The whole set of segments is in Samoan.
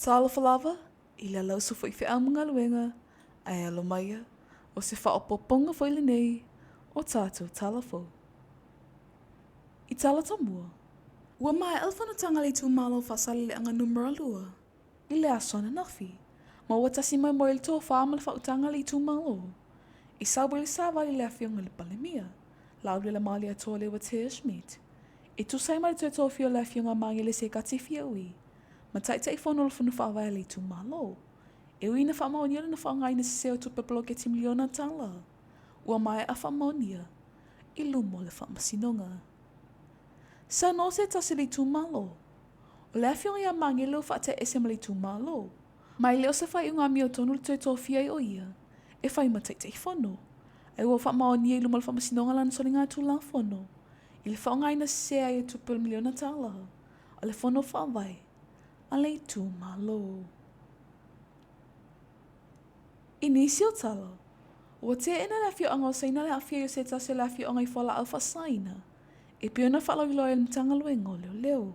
Talofa lava, i le alausu foi feau ma galuega, ae alo maia, o se faaopoopoga foi lenei o tatou tala fou. I tala tomua, ua maea le fonotaga a le itumalo o Faasaleleaga Numera 2 i le aso ananafi, ma ua tasi moemoe le tofa ma le faautaga a le itumalo i sau ai le savali a le Afioga i le Palemia, Laaulialemalietoa Leuatea Schmidt, e tusa ai ma le toe tofia o le Afioga a Magele Sekati Fiaui ma Taitaifono o le Fono Faavae a le itumalo. E ui ina faamaonia lona faaaogaina sese o tupe poloketi miliona tala, ua maea faamaonia i luma o le Faamasinoga. Saunoa se tasi o le itumalo, o le afioga ia Magele ua faataeese ma le itumalo, ma e le o se faaiuga amiotonu le toe tofia ai o ia e fai ma Taitaifono, ae ua faamaonia i luma o le Faamasinoga lana soligatulafono i le faaaogaina sese ai o tupe o le miliona tala a le Fono Faavae a le itumalo. I nisi o tala, ua teena le afioaga o Saina le aafia ai o se tasi o le afioaga i fualaau faasaina e pei ona faalauiloa ai e le Matagaluega o Leoleo.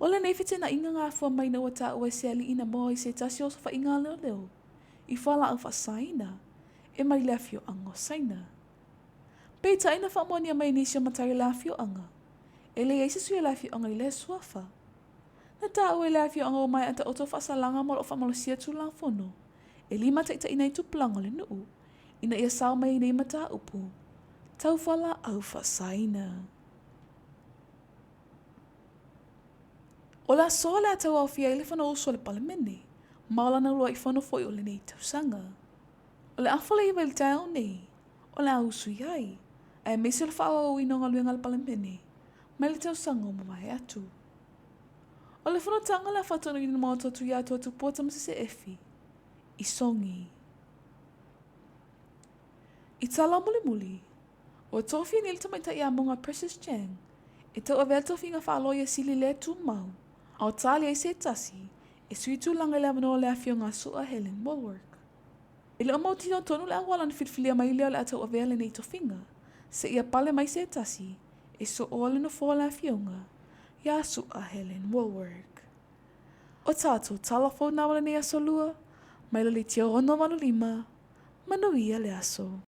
O lenei feteenaiga na afua mai ina ua taua e se alii na maua ai se tasi o osofaiga a leoleo i fualaau faasaina e mai le afioaga o Saina. Peitai na faamaonia mai e nisi o matai o le afioaga, e leai se sui o le afioaga i lea suafa. Na taua e le afioaga ua maea taoto faasalaga ma o lo o faamalosia Tulafono e limataitaiina ai tupulaga o le nuu ina ia sao mai ai nei mataupu tau fualaau faasaina. O le aso o le a tauaofia ai le Fonousu a le Palemene ma o lana uluai fono foi o lenei tausaga. O le afa o le 9 i le taeao nei o le a usu i ai, aemaise o le faaauauina o galuega a le Palemene mai le tausaga ua mavae atu. O le fonotaga o le a faatonuina le Maota o Tuiatua Tupua Tamasese Efi i Sogi. I tala mulimuli, ua tofia nei le tamaitai amoga Precious Chang e tauavea le tofiga faaloia sili le tumau a o tali ai se tasi e sui tulaga i le avanoa o le afioga a Su'a Helen Wallwork. E le o mautinoa tonu le auala na filifilia mai lea o le a tauavea lenei tofiga, seia pale mai se tasi e sooa le nofoa o le afioga iā Su'a Helen Wallwork. O tatou tala fou na o lenei aso lua, mai le leitio 685, manuia le aso.